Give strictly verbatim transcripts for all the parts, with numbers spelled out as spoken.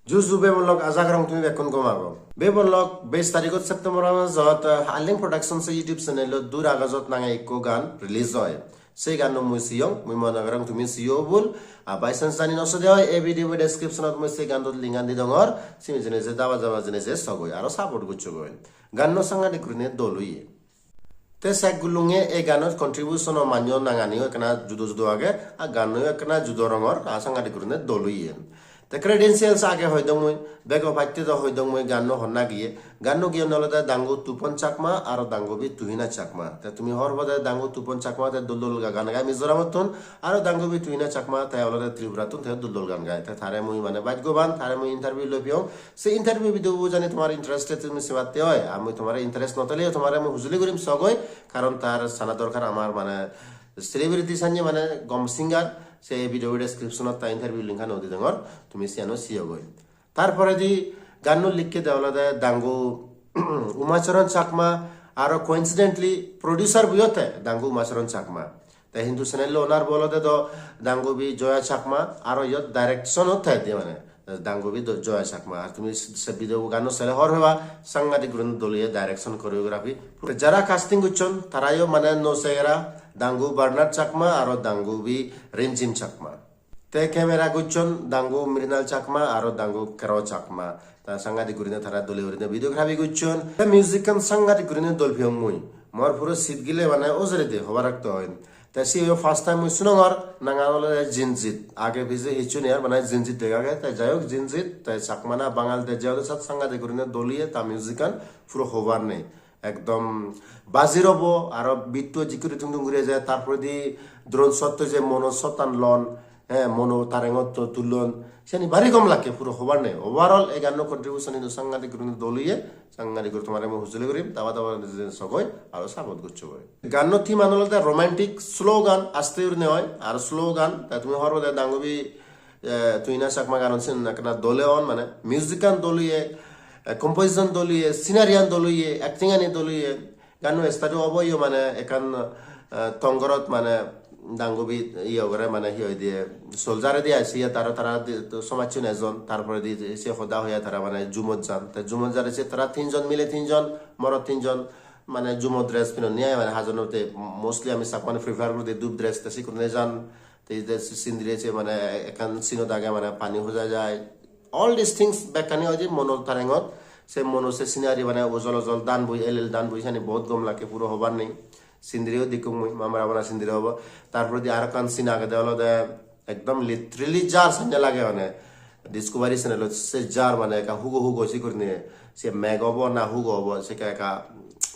Ju ju bebonlok, aja gorong tumi bekkun gom ago. Bebonlok, beis tarigot September majot, eh, Arling Production se YouTube channel-ot Dur Agajot nange ikko gan release oi. Se ganno mui siyong, mui mone gorong tumi siyo bul. Ar by chance jani no sode oi, ei video description-ot mui se gannot link-an di dongor. Simi jene je daba daba jene je sogoi, aro support gocchogoi. Ganno sangadik gurine dol oye. Te sek gulunge ei ganot contribution o manjo nanganiyo ekkena judo judo age, ar gannoyo ekkena judo rongor, ar sangadik gurine dol oye. Te credentials age hoi dong mui, bego patte do hoi dong mui ganno honna giye. Ganno giyonne olode Dangu Tupon Chakma aro Dangubi Tuhina Chakma. Te tumi hobor pode Dangu Tupon Chakma te dol dol ga-, gan gai Mizoramottun, aro Dangubi Tuhina Chakma te olode Tripurattun, te dol dol gan gai. Te tare mui mane bhaggoban, tare mui interview loi piyong. Se interview video bo jani tomar interested tumi sebatte oi, ar mui tomare interest no theleyo tomare mui hujuli gurim sogoi, karon tar sana dorkar amar mane celebrity sanye mane gom singer, se video description-ot ta interview link-an odi dongor, tumi siyano siyogoi. Tar poredi ganno likke de olode Dangu Umacharan Chakma, aro coincidentally producer buyo te Dangu Umacharan Chakma. Te hintu channel owner bo olode do Dangubi Joya Chakma, aro iyot direction o te de mane Dangubi do Joya Chakma. Ar tumi se video bo ganno sele hobor peba, sangadik gurinei dol oye direction choreography. Te jara casting gocchon, tarayo mane nuo chehera, Dangu Bernard Chakma aro Dangubi Rimjim Chakma. Te camera gocchon Dangu Mrinal Chakma aro Dangu Kero Chakma. Ta sangadik gurine tara dole gurine videography gocchon. Te music-an sangadik gurine dol piyong mui. Mor puro sit gile mane ojore de hobar ekto oi. Te siyo first time mui sunongor, nangan olode Jinjit. Age pije hissu nei ar, mane Jinjit dega age. Te jai hok Jinjit, te Chakma na Bangal, te je hodo sat sangadik gurine dol oye, ta music-an puro hobar nei. Ekdom bajir obo, aro beat-to jikku tung tung guri eje, tar poredi drone shot-to je mono shot-an lon, eh, mono tarengot to tullon, seni bari gom lakke, puro hobar nei. Overall, ei ganno contribution hintu sangadik gurinei dol oye, sangadik guri tomare mui hujuli gurim, daba daba sogoi, aro support gocchogoi. Ganno theme-an olode romantic, slow gan, aste gurinei oi, aro slow gan, ta tumi hobor pode Dangubi eh, Tuhina Chakma ganon sen ekkena dole on, mane music-an dol oye, eh, composition dol oye, scenery-an dol oye, acting-ani dol oye. Ganno start obo yo mane ekkan, eh, tong gorot mane Dangubi iye gore mane hi hoide soldier-e di ase iyot aro tara di-, to somajchun ejon, tar poredi se hoda hoya tara mane jumot jan. Te jumot jare se tara tinjon mile tinjon, morot tinjon mane jumo dress pinonne ai mane hajonotte mostly ami Chakma-une prefer guri de dup dress te sikkune jan. Te iyot sindire se mane ekkan scene-ot age mane pani hoja jai. All these things bekkani oide mono tarengot. Se mono se scenery mane ojol ojol dhan bui, el el dhan bui, siyani bahut gom lakke, puro hobar nei. Sindire-o dekkong mui, mamara bana sindire obo. Tar poredi aro ekkan scene agede olode ekdom literally jar senne lage mane. Discovery Channel-ot se jar mane ekka hugo hugo sikkuri ne, se meg obo na hugo obo, se ekka ekka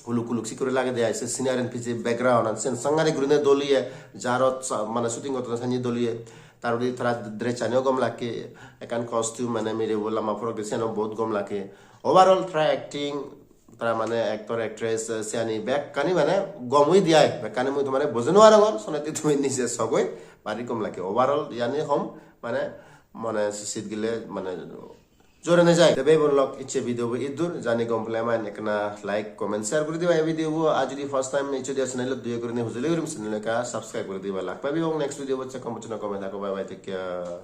huluk huluk sikkuri lagede ai, se scenery-an pije background-an sen sangadik gurine dol oye, jarot sa-, mane shooting gotton sanne dol oye. Tar poredi tara dress-ani-o gom lakke, ekkan costume mane mirebo lamba frock de siyano bahut gom lakke. Overall tara acting, tara mane actor, actress, eh, siyani bekkani mane gom oye de ai, bekkani mui tomare bujei no parongor, sonette tumi nije sogoi, bari gom lakke. Overall iyani hom mane, mone sit gile mane jore nejai. Te bebonlok, icche video bo iddur, jani gom pele mane ekkena like, comment, share guri diba ei video bo. Ar jodi first time icche dia channel-ot duye gurinei hujuli gurim, channel ekka subscribe guri diba. Lak pebong next video bot, se kom bocchona gome thago, bye bye, take care.